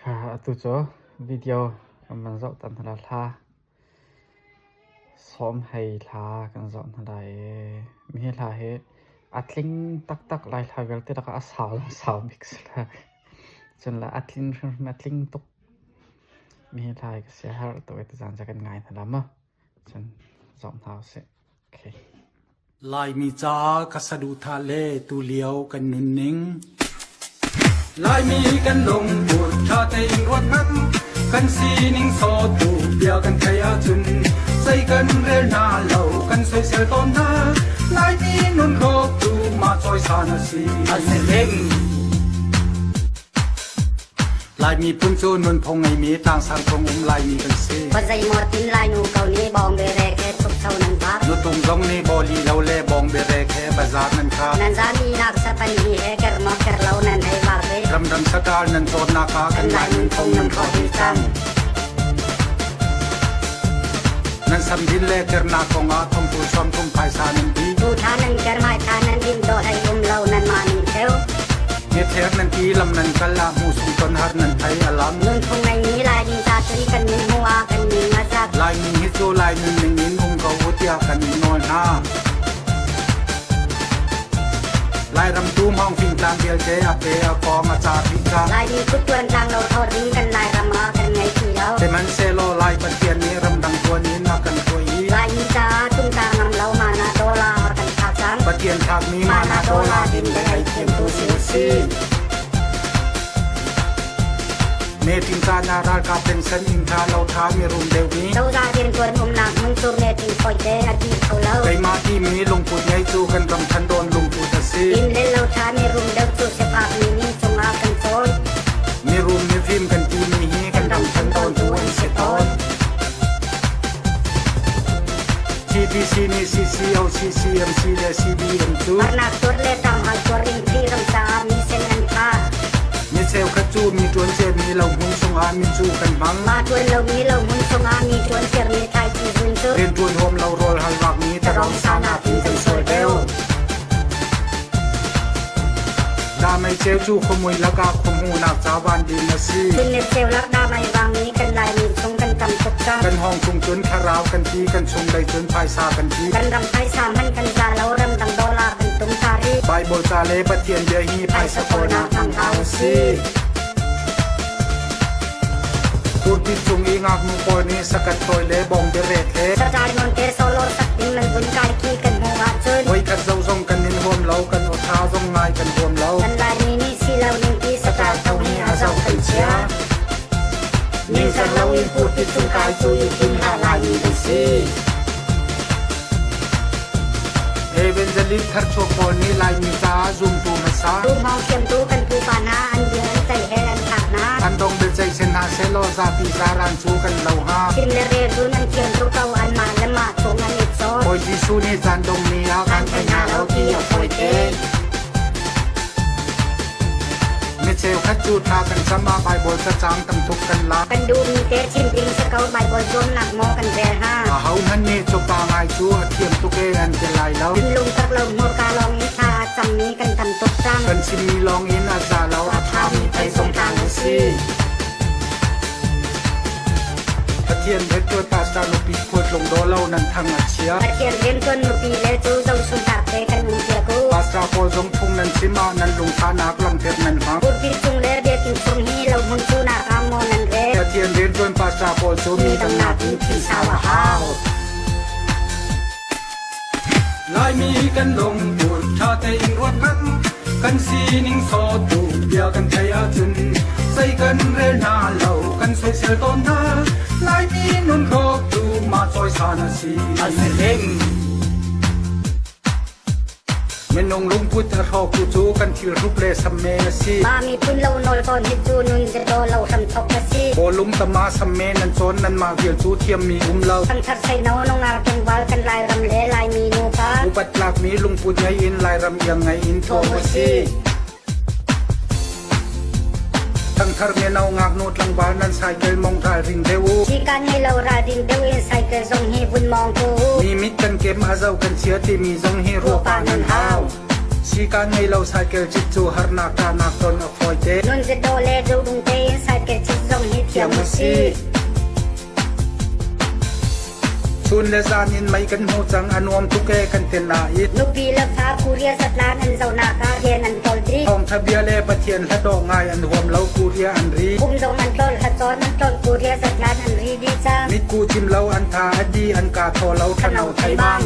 Atu cu video kan van zoh tan hna hla sawm hei hla kan zoh hna lai i mi hla hi a tling taktak lai hla vialte lakah a sau zong sau bik si la. Cun le a tlin hrimhrim a tling tuk mi hla hi ka sia har tuk i tuzaan cu kan ngai hna la mu. Cun zoh hna usih. Okay. Laimi caah ka saduhthah le tulio kan nunning. Laimi kan lungput ṭha tein ruat hmanh, kan sining sawtu bia kan theih ahcun zei kan rel hna lo, kan soisel tawn hna. Laimi nun rawktu mah cawisan a si. A si lem. Laimi phun cu nunphung ngeimi tlangsang cung um Laimi kan si. Khuazeimaw tin Lainu ko nih bawng bere khe thupcho nan vak. Nutung zong nih bawli lo le bawng bere khe bazaar nan khar. Nan zami nak sapan hi he ker maw ker lo nan hei vak ve. Ramdang saṭal nan cawnnak ah kan Lai nunphung nan hrawh dih cang. Nan samdin le kernak kongah thongtu sawmthum phaisa nan dih. Tu tha nan ker mai tha nan din dawh hlei um lo nan mah ning theu. Ngether nan ti lam nan kal ah hmuh ton har nan thei a lam. Nunphung ngeimi Laimi ca cun kan min hmu ah kan ning a zak. Laimi hi cu Lai nunning in um ko u tiah kan in nawl hna. Lairam tu hmawng fingtlang vialte a pe a kawng a ca dih cang. Laimi kuttuan tlang lo thaw ding kan Lairam ah kan ngei ti lo. Sihmanhsehlaw Lai Pathian nih ramdang tuan in a kan hruai i Laimi caah tungtang ngam lo mana dollar a kan thlak cang. Pathian thlakmi mana dollar din le ei thiamtu si u sih. Meeting caan ah ralkap pension inn ṭha lo ṭha mirum deuh mi. Cozah rianṭuan umnak hmun cu meeting fawite a dih kho lo. Keimah timi lungput ngei cu kan ram ṭhandawn lungput a si. Inn le lo ṭha mirum deuh cu sifak mi nih cungah kan cawn. Mirum mifim kan timi hi kan ram ṭhandawntu an si tawn. CBC nih CCO, CCMC le CBM cu Harnak tuar le ṭamhal tuar in Khrih ram caah mi sen an tha. Mi cheukhat cu mi ṭuan ciami lohmun chungah mi cu kan hmang. Mah ṭuan lomi lohmun chungah mi ṭuan ciarmi thlaici zun cu Rianṭuan huam lo rawl hal vakmi tarong sa nakin kan sawi deuh. Damei ceu cu khuamui lakah khuahmuhnak ca van din a si. Cun le cheu lak damai vangmi kan Laimi chung kan tam tuk cang. Kan hawng cung cun thlarau kan ti, kan chunglei cun phaisa kan ti. Kan ram phaisa hmanh kan za lo, ramdang dollar kan tum ta rih. Bible ca le Pathian bia hi phaisa kawlnak hmang hna u sih. Pulpit cung i ngaknu pawl nih sakat tawi le bawng biaret he Saṭai nawn te solo sak ding nan vun kai khi kan hmuh ahcun voikhat zo zong kan in huam lo, kan aw ṭha zong ngai kan huam lo. Kan Laimi nih si lo ning ti saṭai tho hi a zoh kan chia. Ningzak lo in pulpit cung kai cu i tim hlah Laimi kan si. Evangelist tharchuak pawl nih Laimi caah zumtu hmasa. Duhmang thiamtu kan pupa hna an bia an ceih he an thlak hna. An dong biaceih sen hna sehlaw zapi zaran cu kan lo hnga. Chim le rel cun an thiam tuk ko anmah le mah chung an i cawn. Bawi Jesuh nih caan dong ni ah kan thei hna lo ti a fawi te. Mi cheukhat cu thla kan cam ah Baibal cacang tam tuk kan la. Kan duhmi te chim ding si ko Baibal zuamnak maw kan rel hnga. Ahohmanh nih cu pa ngai cu a thiam tuk e an ti lai lo. Thinlung tak lo hmurka lawng in thla a cammi kan tam tuk cang. Kan chimmi lawng in a za lo a ṭhami thei zong tlang an si. Pathian rianṭuan pastor nupi khualtlung daw lo nan thang a chia. Pathian rianṭuan nupi le cu zohchunhnak te kan um piak u. Pastor pawl zong phung nan chim ah nan lungfahnak langhter nan hmang. Pulpit cung le biakinn chung hi lohmun cunak ah maw nan rel. Pathian rianṭuan pastor pawl cu mi dang nakin thisau a hau. Laimi kan lungput ṭha tein ruat hmanh, kan sining sawtu bia kan theih ahcun zei kan rel hna lo, kan soisel tawn hna. Laimi nun hrawktu mah cawisan a si. A si ding. Minung lungput a hrawktu cu kan thilhrup le samme a si. Mah miphun lo nawl tawn hi cu nun zeto lo hramthok a si. Bawlung tama samme nan cawn nanmah vial cu thiammi um lo. Thangthar seino nungak tlangval kan Lairam le Laimi nupa. Upat tlakmi lungput ngei in Lairam iang ngei in thuam a si. Thangthar mino ngaknu tlangval nan cycle mong ralring deuh u. Sikan ngei lo ralring deuh in cycle zong hi vun mong ko u. Mi mit kan kem a zo kan chia timi zong hi ruah nan hau. Sikan ngei lo cycle cit cu harnak ṭahnak ton a fawi te. Nun zeto le zo dung tein cycle cit thiam a si. Chun le zan in mei kan hmu cang, a nuam tuk ee kan ti nain. Nupi le fa Korea zatlan an zohnak ah rian an ṭawl dih. Thawngṭha bia le Pathian hladawh ngai an huam lo, Korea an ri. Kum zong an ṭawl, hlacawn an ṭawl, Korea zatlan an ri dih cang. Mitku cim lo an tha a di, an kaa thaw lo, thano thei bang.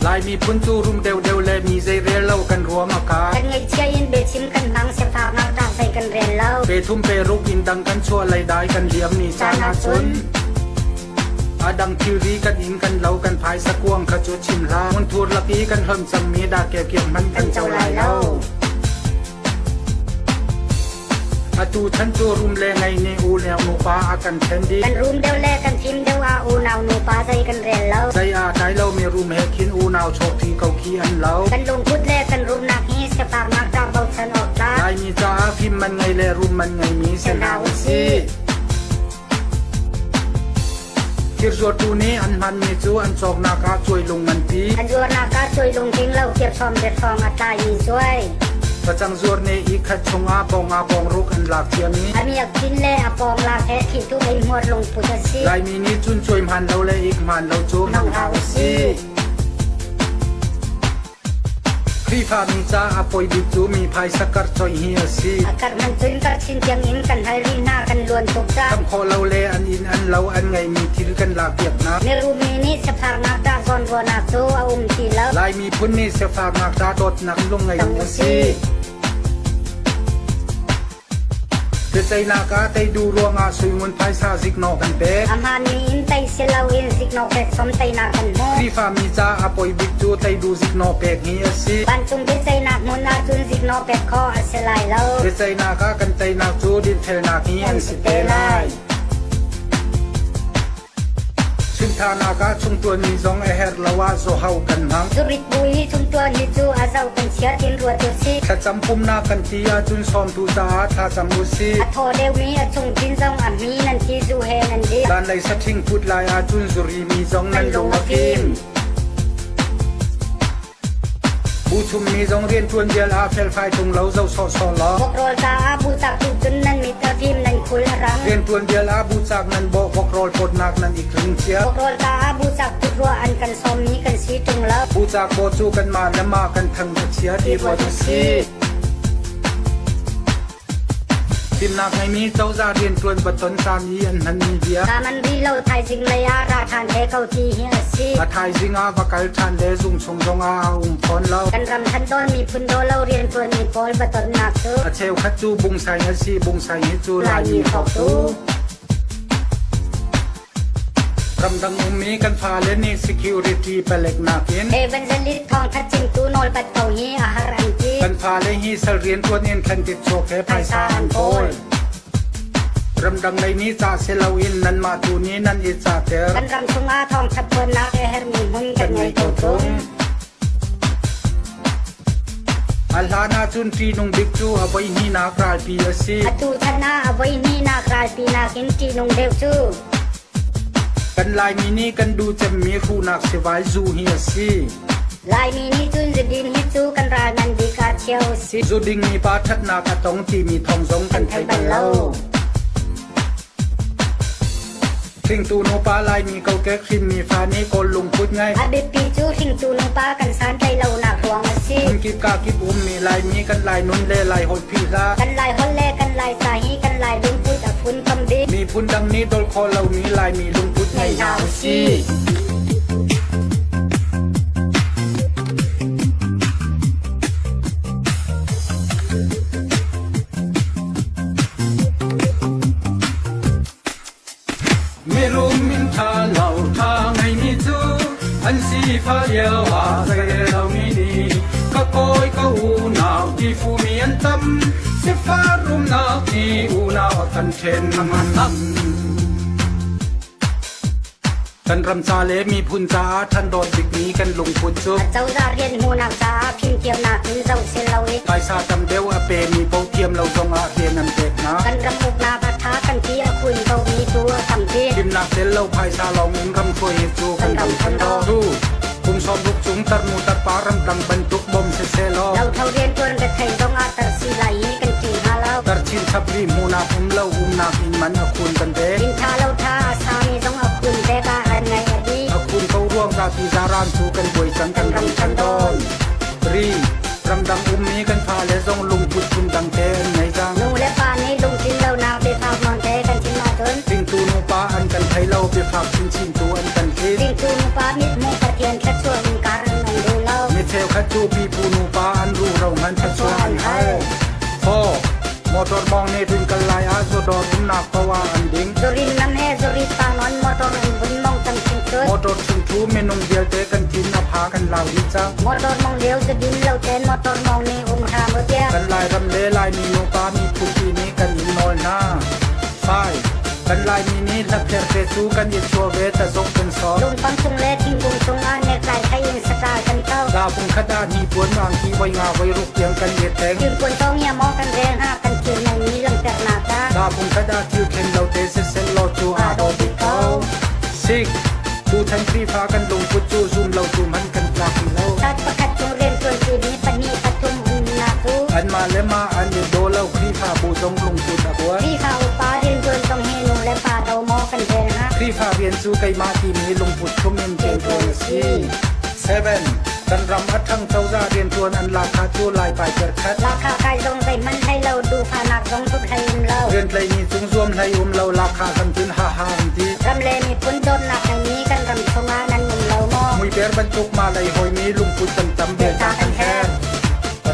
Lai miphun cu rum deuhdeuh le mi zeirel lo kan ruam a kai. Kan ngaihchia in biachim kan hmang, sifak ngakṭah zei kan rel lo. Pe thum pe ruk inn dang kan chuah lei dai kan liam ni caan ahcun a dang thilri kan inn kan lo kan phaisa kuang kha cu chim hlah. Hmunthur lak i kan hlon cangmi darkeu kiang hmanh kan co lai lo. Atu chan cu rum le ngei nih u le nupa a kan ṭhen dih. Kan rum deuh le kan fim deuh ah unau nupa zei kan rel lo. Zei aa tlai lomi rum he khin unau chawhṭi ko khi an lo. Kan lungput le kan rumnak hi sifaknak tlak bochan awk tlak. Laimi caah fim man ngei le rum man ngeimi si hna usih. Thirzuartu nih an hmanmi cu an cawknak ah cuailung nganpi. An zuarnak ah cuailung ding lo kirhrawm biahrawng a tlai i cuai. Facang zuar nih i khat chungah bawng ah bawng ruk an lak ciami. A miak thin le a pawng lak he thihtuk ei hmuar lungput a si. Laimi nih cun cuai hmaan lo le ik hmaan lo cu hmang hlah usih. Khrihfami caah a poi bik cu mi phaisa karh coih hi a si. A karh man cun karh chin tiang in kan hal rih hna, kan luan tuk cang. Kham khawh lo le an inn an lo an ngeihmi thil kan lakpiak hna. Mirum mi nih sifaknak ṭah zawnruahnak cu a um ti lo. Lai miphun nih sifaknak ṭah dawtnak lung ngei a si. Biaceihnak ah tei duh ruangah suingun phaisa ziknawh kan pek. A hmaanmi in tei si loin ziknawh pek som teinak kan hmuh. Khrihfami caah a poi bik cu tei duh ziknawh pek hi a si. Vancung biaceihnak hmun ahcun ziknawh pek khawh a si lai lo. Biaceihnak ah kan teinak cu dinfelnak hi an si te lai. Chimthanak ah chungtuanmi zong a herh lo ah zohau kan hmang. Zurit bu i chungtuan hi cu a zoh kan chiar in ruat u sih. Thlacam pumnak kan ti ahcun sawmtu caah thlacam u sih. A thaw deuhmi a chungthin zong a hmi nan ti zu he nan di. Zanlei saṭhing put lai ahcun zuri mi zong nan lung a fim. Bu chummi zong rianṭuan vial ah felfai tung lo zo sawhsawh law. Vokrawl caah bu cak tu cun nan mit a fim nan khul a rang. Rianṭuan vial ah bu cak nan bawh vokrawl pawtnak nan i kling cia. Vokrawl caah bu cak tu ruah an kan sawmmi kan si ṭung lo. Bu cak baw cu kanmah le mah kan thang a chia ti ruat a si. Fimnak ngeimi cozah rianṭuan baton caan i an hmanmi bia. Ka man rih lo thaizing lei ah ra ṭhan te ko ti hi a si. A thaizing ah va kal ṭhan le zung chung zongah a um fawn lo. Kan ram than dawn miphun daw lo rianṭuanmi pawl va tonnak cu. A cheukhat cu bungsai a si, bungsai hi cu Laimi thawktu. Ramdang ummi kan fale nih security palek nakin Evangelist thawngṭha chimtu nawlpat ko hi a har an ti. Kan fale hi sal rianṭuan in thlentit chuak he phaisa an kawl. Ramdang lei nih ca si loin nanmah tu nih nan i cahter. Kan ram chungah thawngṭha phuannak a herhmi hmun kan ngei ko ṭung. A hlan ahcun ṭihnung bik cu a voihnihnak ralpi a si. Atu chan ah a voihnihnak ralpi nakin ṭihnung deuh cu. Kan Laimi nih kan duh cemmi hruhnak sivai zu hi a si. Laimi nih cun zudin hi cu kan ral ngan bik ah chia u sih. Zu dingmi pa ṭhatnak a tong timi thawng zong kan thei bal lo. Hringtu nupa Laimi kokek hrinmi fa nih Kawl lungput ngei. A biapi cu hringtu nupa kan santlaih lonak ruang a si. Hmunkip kakip ummi Laimi kan Lai nun le Lai holh phih hlah. Kan Lai holh le kan Lai ca hi kan Lai lungput a fun tam bik. Miphun dang nih dol khawh lomi Laimi lungput ngei hna usih. Mirum min ṭha lo ṭha ngeimi cu an sifah lio ah zei lomi nih ka kawi ka unau ti fumi an tam. Sifah rumnak nih unau a kan ṭhen. Kan ram ca le miphun caah ṭhandawt bikmi kan lungput cu Acozah rian hmuhnak caah fimthiamnak in zoh si loin phaisa tam deuh a pemi paoh thiam lo zongah rian an pek hna. Kan ram uknak a ṭha kan ti a khun komi tu a tampi. Fimnak tel lo phaisa lawng in ram hruai hi cu kan ram ṭhandawt cu kum 60 chung tarnu tarpa ramtang bantuk bom siseh law Lothlo rianṭuan rethei zongah tar si lai hi kan ṭih hnga lo. Tar chin chinchap ri hmuhnak um lo umnak inn man a khun kan pek. Inn ṭha lo ṭha a sami zong a khun pek ah an ngaih a dih. A khun ko ruang zapi zaran cu kan buai cang kan ram chan dawn. Ri, ramdang ummi kan fale zong lungput phundang te an ngei cang. Nu le pa nih lungtlin lonak biafak nawn te kan chim ahcun Hringtu nupa an kan thei lo biafak chinchin tu an kan thlit. Hringtu nupa mithmuh Pathian thluachuah in kar an um duh lo. Mi cheukhat cu pipu nupa an ruhro ngan thluachuah an hal. Faw, motor mong nih rin kal lai ah zudawr umnak paoh ah an ding. Zurin lam he zurit pa nawn motor an vun mong cang chingchut. Motor chung thu minung vialte kan thin a pha kan lau dih cang. Motor mong lio zudin lo ten motor mong nih um hram u tiah. Kan Lairam le Laimi nupa miphun pi nih kan in nawl hna. Fai, kan Laimi nih hlapkher te cu kan i chuah ve tazuk kan sawm. Lungpang cung le thingkung cung ah neklai thai in saṭal kan to. Zapung khat ah hnipuan angki voi nga voi ruk tiang kan i thleng. Thilpuan tong ya maw kan rel hna kan thil ngeimi langhternak ah. Zapung khat ah thil khen lo te siseh law cu aa dawh bik ko. Sik, tuchan Khrihfa kan lungput cu zum lo tu hmanh kan tlak ti lo. Tat pakhat cung rianṭuan timi pahnih pathum umnak cu. Anmah le mah an i daw lo Khrihfabu zong lungput a buai. Khrihfa upa rianṭuan zong hi nu le pa do maw kan rel hnga? Khrihfa rian cu keimah timi lungput thlum in rianṭuan a si. 7. Kan ram a ṭhang cozah rianṭuan an lahkhah cu Laipai khat. Lahkhah kai zong zeihmanh hlei lo, duhfahnak zong hrut hlei um lo. Rian tlaihmi cung zuam hlei um lo, lahkhah kan tin ha ha an ti. Ram le miphun dawtnak ngeimi kan ram chungah nan um lo maw? Muiper bantuk mah lei hawimi lungput kan tam belta kan herh.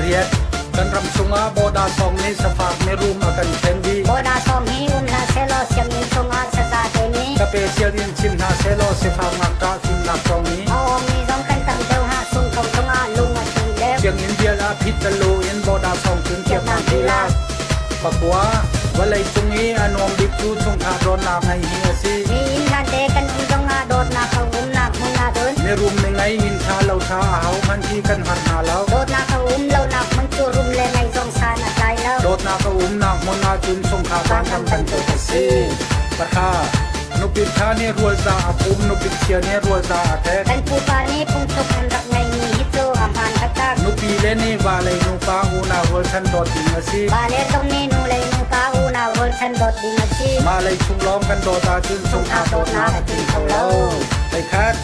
Riat, kan ram chungah bawda song nih safak mirum a kan ṭhen dih. Bawda song hi um hlah sehlaw sianginn chungah saza te nih Kape sial in chim hna sehlaw sifak ngakṭah fimnak zong nih a awmi zong kan tam deuh hnga sung ko chungah lung a tling deuh. Sianginn vial ah phit talo in bawda song cun thiamnak dihlak. Pakua, vawlei cung i a nuam bik cu chungkhar dawtnak ngei hi a si. Mi inn hlan te kan um zongah dawtnak a umnak hmun ah cun Mirum mi ngei inn ṭha lo ṭha a ho hmanh hi kan har hna lo. Dawtnak a um lonak hmun cu rum le ngei zong san a tlai lo. Dawtnak a umnak hmun ahcun chungkhar vanram bantuk a si. Pahra, nupi ṭha nih rualza a pum, nupi chia nih rualza a ṭek. Kan pupa nih phungthluk an rak ngeihmi hi cu a hmaan taktak. Nupi le nih va lei nupa unau rualchan dawt ding a si. Va le zong nih nu lei nupa unau rualchan dawt ding a si. Mah lei chung lawng kan dawt ahcun chungkhar dawtnak a tling kho lo. Theikhat,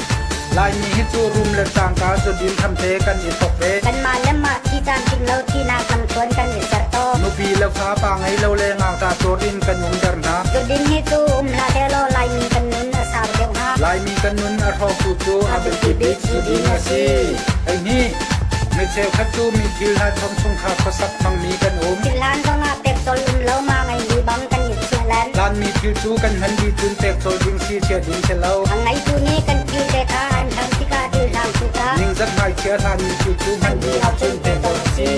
Laimi hi cu rum le cangka zudin thamte kan i thok ve. Kanmah le mah thi caan ting lo thinak lamthluan kan i ser tawn. Nupi le fa pa ngei lo le ngakṭah cawr in kan umter hna. Zudin hi cu um hlah sehlaw Laimi kan nun a sau deuh hnga. Laimi kan nun a hrawktu cu a biapi bik zudin a si. Hei mi cheukhat cu mi thil hlan chom chungkhar khuasak hmangmi kan um. Thil hlan zongah pekcawl um lo ma ngeimi bang kan i chiah lan. Hlanmi thil cu kan hman dih cun pekcawl ding si chia ding si lo. A ngeitu nih kan thil te kha an hlam tikah thil hlang cu ta. Ningzak ngaichia hlanmi thil cu hman dih ahcun pekcawl a si.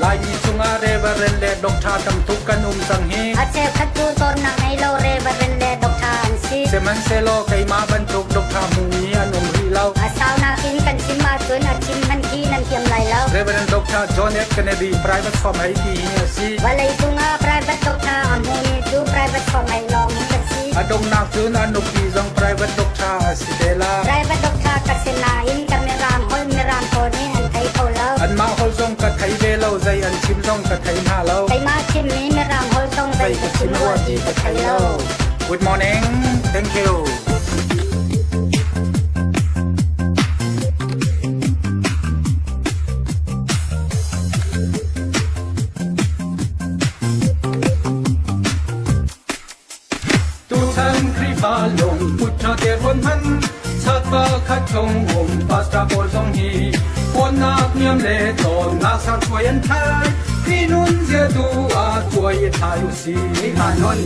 Laimi chungah reverend le doctor tam tuk kan um cang hi. A cheukhat cu cawnnak ngei lo reverend le doctor an si. Sihmanhsehlaw keimah bantuk doctor hmumi an um rih lo. A saunak in kan chim ahcun a chim hmanh khi nan thiam lai lo. Reverend Dr. John F. Kennedy private form hei ti hi a si. Vawlei cungah private doctor a hmumi cu private form hei lawng hi a si. A donghnak cun a nupi zong private doctor a si te la. Private doctor ka si nain ka mirang holh mirang pawl nih an thei kho lo. Anmah holh zong ka thei ve lo, zei an chim zong ka thei hna lo. Keimah chimmi mirang holh zong zei ka chim rua ti ka thei lo. Good morning. Thank you. Tuchan Khrihfa lungput ṭha te ruan hman chatpa khat chung um pastor pawl zong hi Kawnnak niam le cawnnak sang hruai an thai Khrih nun zia tu ah tuai i thlai u si hna non.